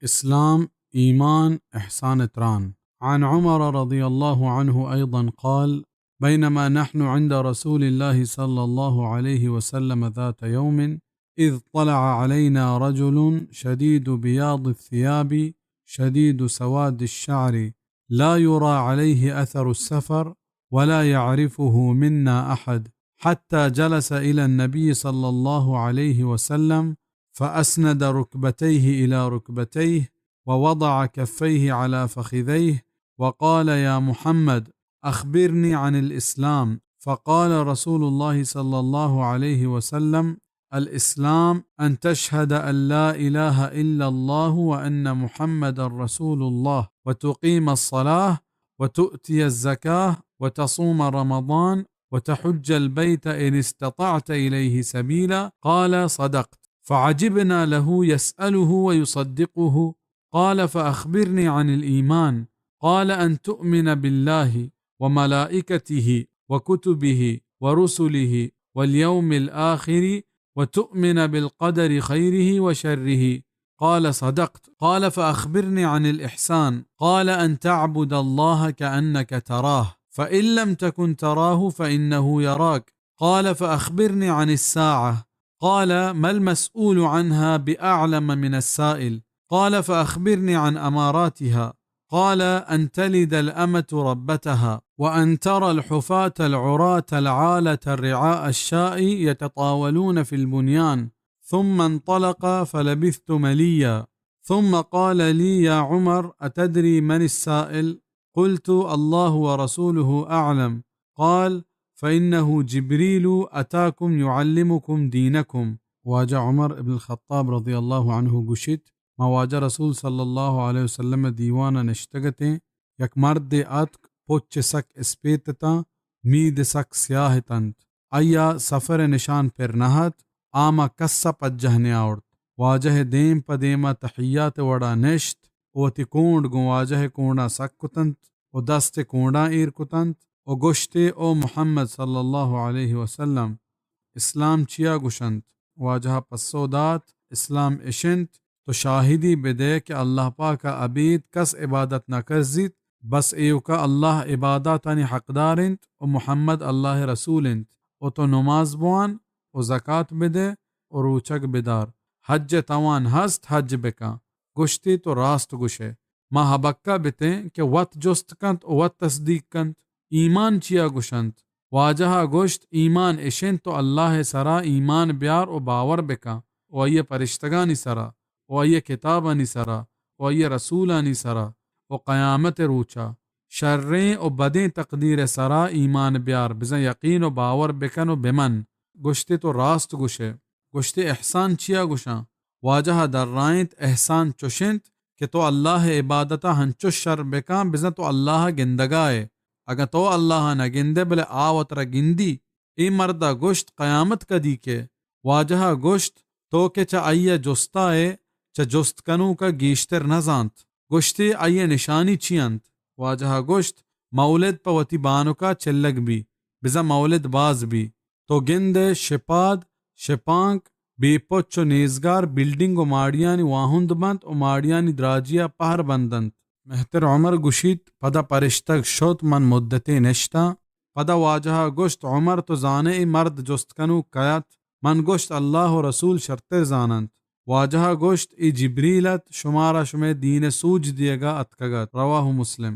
اسلام، ایمان، احسان تران۔ عن عمر رضي الله عنه أيضا قال: بينما نحن عند رسول الله صلى الله عليه وسلم ذات يوم إذ طلع علينا رجل شديد بياض الثياب شديد سواد الشعر لا يرى عليه أثر السفر ولا يعرفه منا أحد، حتى جلس إلى النبي صلى الله عليه وسلم فأسند ركبتيه إلى ركبتيه ووضع كفيه على فخذيه وقال: يا محمد، أخبرني عن الإسلام. فقال رسول الله صلى الله عليه وسلم: الإسلام أن تشهد أن لا إله إلا الله وأن محمدا رسول الله، وتقيم الصلاة، وتؤتي الزكاة، وتصوم رمضان، وتحج البيت إن استطعت إليه سبيلا. قال: صدقت. فعجبنا له يسأله ويصدقه. قال: فأخبرني عن الإيمان. قال: أن تؤمن بالله وملائكته وكتبه ورسله واليوم الآخر وتؤمن بالقدر خيره وشره. قال: صدقت. قال: فأخبرني عن الإحسان. قال: أن تعبد الله كأنك تراه، فإن لم تكن تراه فإنه يراك. قال: فأخبرني عن الساعة. قال: ما المسؤول عنها بأعلم من السائل. قال: فأخبرني عن أماراتها. قال: أن تلد الأمة ربتها، وأن ترى الحفاة العراة العالة رعاء الشاء يتطاولون في البنيان. ثم انطلق فلبثت مليا، ثم قال لي: يا عمر، أتدري من السائل؟ قلت: الله ورسوله أعلم. قال: فإنه جبريل أتاكم يعلمكم دينكم. واجہ عمر ابن الخطاب رضی اللہ عنہ گوشیت، ما واجہ رسول صلی اللہ علیہ وسلم ءِ دیوان ءَ نشتگ اتیں، یک مردے اتک، پچ سک اسپیت اتاں، مید سک سیاہ اتنت۔ آئی ءَ سفر ءِ نشان پر نہ ات، آ ما کس ءَ پجہ نیاورت۔ واجہ ءِ دیم پہ دیم ءَ تحیات ءِ وڑا نشت ءُ وتی کونڈ گوں واجہ ءِ کونڈاں سک کتنت ءُ دست ءِ کونڈاں ایر کتنت ءُ گوشت ئے: او محمد صلی اللہ علیہ وسلم، اسلام چیا گوشنت؟ واجہ ءَ پسو دات: اسلام اش انت، تو شاہدی بدئے کہ اللہ پاک ءَ ابید کس عبادت نہ کرزیت، بس ایوکا اللہ عباداتانی حقدار انت ءُ محمد اللہ ءِ رسول انت، ءُ تو نماز بوان ءُ زکات بدئے ءُ روچگ بدار، حج ءِ توان ہست، حج بکن۔ گوشت ئے: تو راست گوشئے۔ ما ہبکہ بتیں کہ وت جست کنت ءُ وت تصدیق کنت۔ ایمان چیا گوشنت؟ واجہ ءَ گوشت: ایمان اش انت، تو اللہ ءِ سرا ایمان بیار ءُ باور بکن ءُ آئی ءِ پرشتگانی سرا ءُ آئی ءِ کتابانی سرا ءُ آئی ءِ رسولانی سرا ءُ قیامت ءِ روچا، شریں ءُ بدیں تقدیر ءِ سرا ایمان بیار، بزاں یقین ءُ باور بکن ءُ بمن۔ گوشت ئے: تو راست گوشئے۔ گوشت ئے: احسان چیا گوشاں؟ واجہ ءَ درائینت: احسان چش انت کہ تو اللہ ءِ عبادت ءَ ہنچش شر بکن، بزاں تو اللہ ءَ گندگا ئے۔ اگاں تو اللہ ءَ نہ گندئے، بلے آ وترا گندی۔ اے مرد ءَ گوشت: قیامت کدی کئے؟ واجہ ءَ گوشت: تو کہ چہ آئی ءَ جستا ئے، چہ جست کنوک ءَ گیشتر نہ زانت۔ گوشت ئے: آئی ءِ نشانی چی انت؟ واجہ ءَ گوشت: مولد پہ وتی بانک ءَ چلگ بی، بزاں مولد باز بی۔ تو گندئے شپاد، شپانک، بے پچ ءُ نیزگار بلڈنگ ءُ ماڑیانی واہند بنت ءُ ماڑیانی دراجی ءَ پہر بندنت۔ مہتر عمر گوشیت: پدا پرشتگ شت، من مدتے نشتاں۔ پدا واجہ ءَ گوشت: عمر، تو زانئے اے مرد جست کنوک کئے ات؟ من گوشت: اللہ ءُ رسول شرتر زاننت۔ واجہ ءَ گوشت: اے جبریل ات، شمارا شمئے دین ءِ سوج دیگ ءَ اتکگ ات۔ رواہ مسلم۔